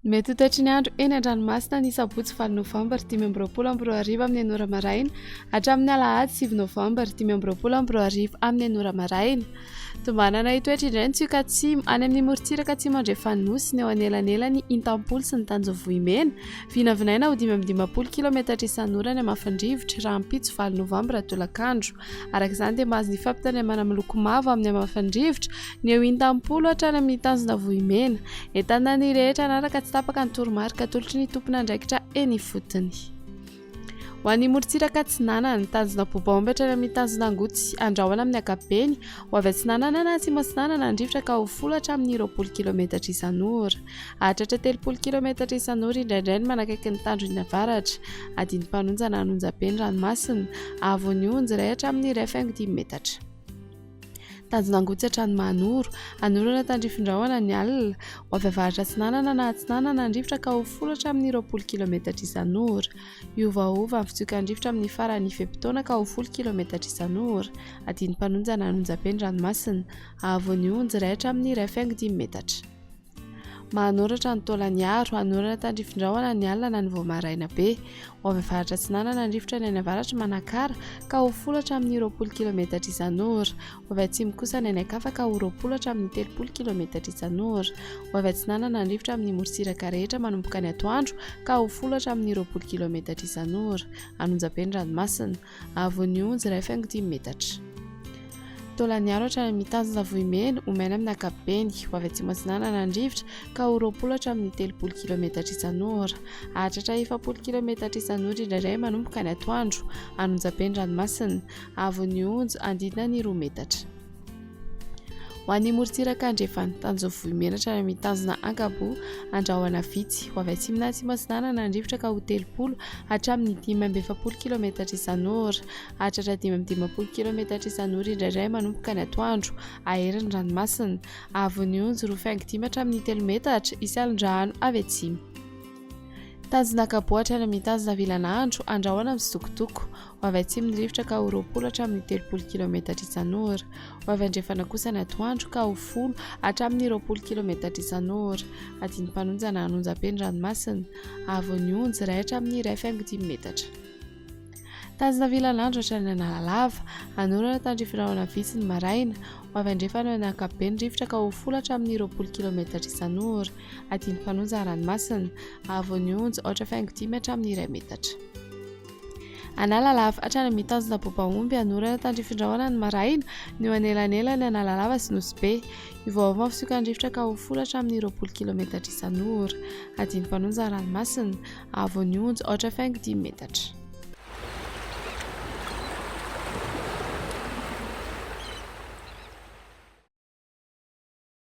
Mety ho taitry ny andro eny an-dranomasina ny sabotsy valo novambra 2025 amin'ny enina ora maraina hatramin'ny alahady sivy novambra 2025 amin'ny enina ora maraina. Tombanana hitoetra indray ny tsioka atsimo any amin'ny morontsiraka atsimo andrefan'ny Nosy ny eo anelanelan'i Intampolo sy ny Tanjombohimena. Vinavinaina ho 55 kilometatra isan'ora ny hamafin'ny rivotra rahampitso valo novambra tolakandro. Araka izany dia mahazo ny fampitandremana miloko mavo amin'ny hamafin'ny rivotra ny eo Intampolo hatrany amin'ny tanjona Vohimena. Entanina ny rehetra hanaraka tsy tapaka ny toromarika atolotry ny tompon'andraikitra eny ifotony. Ho an'ny morontsiraka atsinanana, tanjona Bobaomby hatrany amin'ny tanjona Angotsy, Andrahona amin'ny ankapobeny, ho avy atsinanana na atsimo atsinanana ny rivotra ka ho folo hatramin'ny 20 kilometatra isan'ora. Hahatratra 30 kilometatra isan'ora indraindray ny manakaiky ny tandrony avaratra. Adin'ny mpanonja na an'onjabe ny ranomasina, haavon'ny onjy iray hatramin'ny 1,5 metatra. Tanjona Angotsy hatrany Mahanoro. Hanorana tandrifin-drahona ny alina. Ho avy avaratra atsinanana na atsinanana ny rivotra ka ho folo hatramin'ny 20 kilometatra isan'ora. Hiovaova ny fitsokan-drivotra amin'ny faran'ny fe-potoana ka ho folo kilometatra isan'ora. Adin'ny mpanonja na an'onjabe ny ranomasina. Haavon'ny onjy iray hatramin'ny 1,5 metatra. Mahanoratra ny taolaniaro, hanorana tandrifin-drahona ny alina na ny vao maraina be. Ho avy avaratra atsinanana ny rivotra ny any avaratr'i Manakara ka ho folo hatramin'ny 20 kilometatra isan'ora. Ho avy atsimo kosa ny any ankafa ka ho 20 hatramin'ny 30 kilometatra isan'ora. Ho avy atsinanana ny rivotra amin'ny morontsiraka rehetra manomboka ny atoandro ka ho folo hatramin'ny 20 kilometatra isan'ora. An'Onjabe ny ranomasina. Haavon'ny onjy 1,5 metatra. Taolaniaro hatrany amin'ny tanjona Vohimena, ho maina amin'ny ankapobeny. Ho avy atsimo atsinanana ny rivotra ka ho 20 hatramin'ny 30 kilometatra isan'ora. Hahatratra 40 kilometatra isan'ora indraindray manomboka ny atoandro. An'Onjabe ny ranomasina. Haavon'ny onjy handidina ny 2 metatra. Ho an'ny morontsiraka andrefana, tanjona Vohimena hatrany amin'ny tanjona Ankaboa, andrahona vitsy. Ho avy atsimo na atsimo atsinanana ny rivotra ka ho 30 hatramin'ny 45 kilometatra isan'ora. Hahatratra 55 kilometatra isan'ora indraindray manomboka ny atoandro. Ahery ny ranomasina. Haavon'ny onjy 2,5 hatramin'ny 3 metatra, hisy alon-drano avy atsimo. Tanjona Ankaboa hatrany amin'ny tanjona Vilanandro, andrahona misitokotoko. Ho avy atsimo ny rivotra ka ho 20 hatramin'ny 30 kilometatra isan'ora. Ho avy andrefana kosa ny atoandro ka ho folo hatramin'ny 20 kilometatra isan'ora. Adin'ny mpanonja na an'onjabe ny ranomasina. Haavon'ny onjy, iray hatramin'ny 1,5 metatra. Tanjona Vilanandro hatrany Analalava. Hanorana tandrify rahona vitsy ny maraina. Ho avy andrefana eo an'Ankapobe ny rivotra ka ho folo hatramin'ny 20 kilometatra isan'ora. Adin'ny mpanonja ranomasina. Haavon'ny onjy, aotra faingo dimy hatramin'ny iray metatra. Analalava hatrany amin'ny tanjona Bobaomby hanorana tandrifin-drahona ny maraina, ny eo anelanelan'ny Analalava sy Nosy Be. Hiovaova ny fisiokan'ny rivotra ka ho folo hatramin'ny 20 kilometatra isan'ora. Adin'ny mpanonja ranomasina. Haavon'ny onjy, aotra faingo dimy metatra.